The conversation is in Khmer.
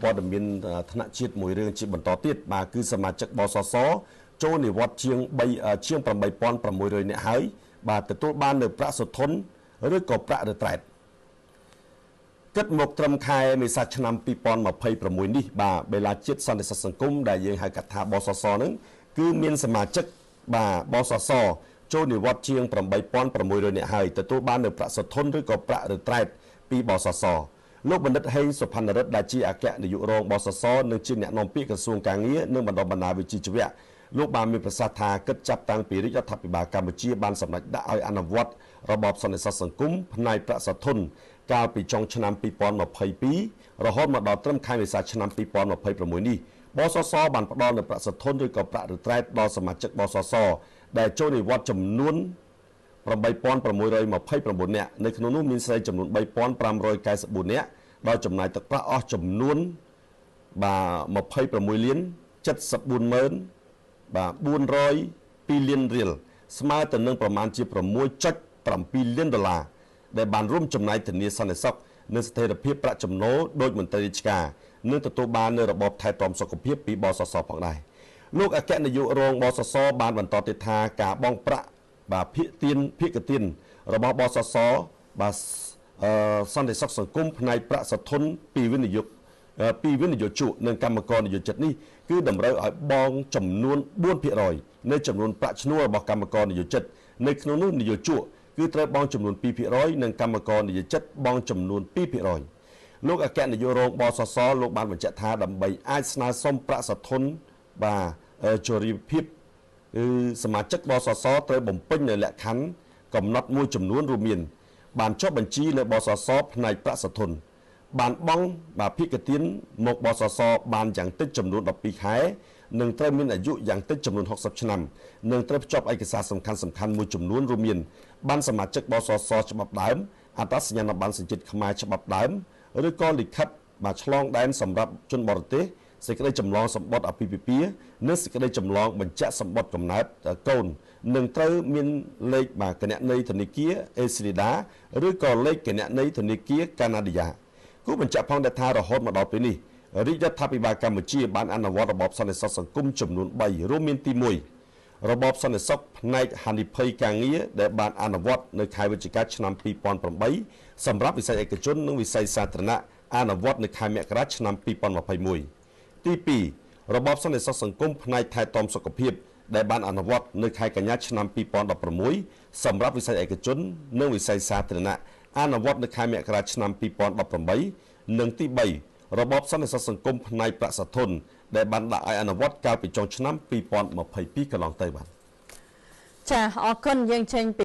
ព័ត៌មានថ្នាក់ជាតិមួយរឿងជាបន្តទៀតបាទគឺសមាជិកបសសចូលនិវត្តន៍ជាង3ជាង8600នាក់ហើយបាទទទួលបាននៅប្រាក់សុធនឬក៏ប្រាក់រត្រែតគិតមកត្រឹមខែមេសាឆ្នាំ2026នេះបាទបេឡាជាតិសន្តិសុខសង្គមដែលយើងហៅកាត់ថាបសសហ្នឹងគឺមានសមាជិកបាទបសសចូលនិវត្តន៍ជាង8600នាក់ហើយទទួលបាននៅប្រាក់សុធនឬក៏ប្រាក់រត្រែតពីបសសលោកបណ្ឌិតហេងសុផាន់រិទ្ធដែលជាអគ្គនាយករងបសសនិងជាអ្នកនាំពាក្យក្រសួងការងារនិងបណ្ដុះបណ្ដាលវិជ្ជាជីវៈលោកបានមានប្រសាសន៍ថាគិតចាប់តាំងពីរាជរដ្ឋាភិបាលកម្ពុជាបានសម្រេចដាក់ឲ្យអនុវត្តរបបសន្តិសុខសង្គមផ្នែកប្រាក់សធនកាលពីចុងឆ្នាំ2022រហូតមកដល់ត្រឹមខែមេសាឆ្នាំ2026នេះបសសបានផ្ដល់នូវប្រាក់សធនឬក៏ប្រាក់រត្រែតដល់សមាជិកបសសដែលចូលនិវត្តន៍ចំនួន8629នាក់នៅក្នុងនោះមានស្រីចំនួន3594នាក់ដោយចំណាយទឹកប្រាក់អស់ចំនួនបាទ26លាន74ម៉ឺនបាទ402លានរៀលស្មើទៅនឹងប្រមាណជា 6.7 លានដុល្លារដែលបានរួមចំណែកធានាសន្តិសុខនិងស្ថិរភាពប្រាក់ចំណូលដោយមន្ត្រីរាជការនិងទទួលបាននូវរបបថែទាំសុខភាពពីបសសផងដែរលោកអគ្គនាយករងបសសបានបន្តទៀតថាការបង់ប្រាក់បាទភាគទានភាគទានរបស់បសសបាទសន្តិសុខសង្គមផ្នែកប្រាក់សធនពីវិនិយោគពីវិនិយោជកនិងកម្មករនិយោជិតនេះគឺតម្រូវឲ្យបង់ចំនួន 4% នៃចំនួនប្រាក់ឈ្នួលរបស់កម្មករនិយោជិតនៅក្នុងនោះនិយោជកគឺត្រូវបង់ចំនួន 2% និងកម្មករនិយោជិតបង់ចំនួន 2% លោកអគ្គនាយករងបសសលោកបានបញ្ជាក់ថាដើម្បីអាចស្នើសុំប្រាក់សធនបាទជរីភាពគឺសមាជិកបសសត្រូវបំពេញនៅលក្ខខណ្ឌកំណត់មួយចំនួនរួមមានបានចុះបញ្ជីនៅបសសផ្នែកប្រាក់សធនបានបង់បាទភាគទានមកបសសបានយ៉ាងតិចចំនួន12ខែនិងត្រូវមានអាយុយ៉ាងតិចចំនួន60ឆ្នាំនិងត្រូវភ្ជាប់ឯកសារសំខាន់ៗមួយចំនួនរួមមានបានសមាជិកបសសច្បាប់ដើមអត្តសញ្ញាណប័ណ្ណសញ្ជាតិខ្មែរច្បាប់ដើមឬក៏លិខិតបាទឆ្លងដែនសម្រាប់ជនបរទេសសេចក្តីចម្លងសម្បត្តិអាពាហ៍ពិពាហ៍និងសេចក្តីចម្លងបញ្ជាក់សម្បត្តិកំណើតកូននឹងត្រូវមានលេខបាទគណនីធនាគារអេស្រីដាឬក៏លេខគណនីធនាគារកាណាឌីយ៉ាគូបញ្ជាក់ផងដែរថារហូតមកដល់ពេលនេះរាជរដ្ឋាភិបាលកម្ពុជាបានអនុវត្តរបបសន្តិសុខសង្គមចំនួន3រួមមានទី1របបសន្តិសុខផ្នែកហានិភ័យការងារដែលបានអនុវត្តនៅខែវិច្ឆិកាឆ្នាំ2008សម្រាប់វិស័យឯកជននិងវិស័យសាធារណៈអនុវត្តនៅខែមករាឆ្នាំ2021ទី2របបសន្តិសុខសង្គមផ្នែកថែទាំសុខភាពដែលបានអនុវត្តនៅខែកញ្ញាឆ្នាំ2016សម្រាប់វិស័យឯកជននិងវិស័យសាធារណៈអនុវត្តនៅខែមករាឆ្នាំ2018និងទី3របបសន្តិសុខសង្គមផ្នែកប្រាក់សធនដែលបានដាក់ឲ្យអនុវត្តកាលពីចុងឆ្នាំ2022កន្លងទៅបាទចាអរគុណយើងចេញពី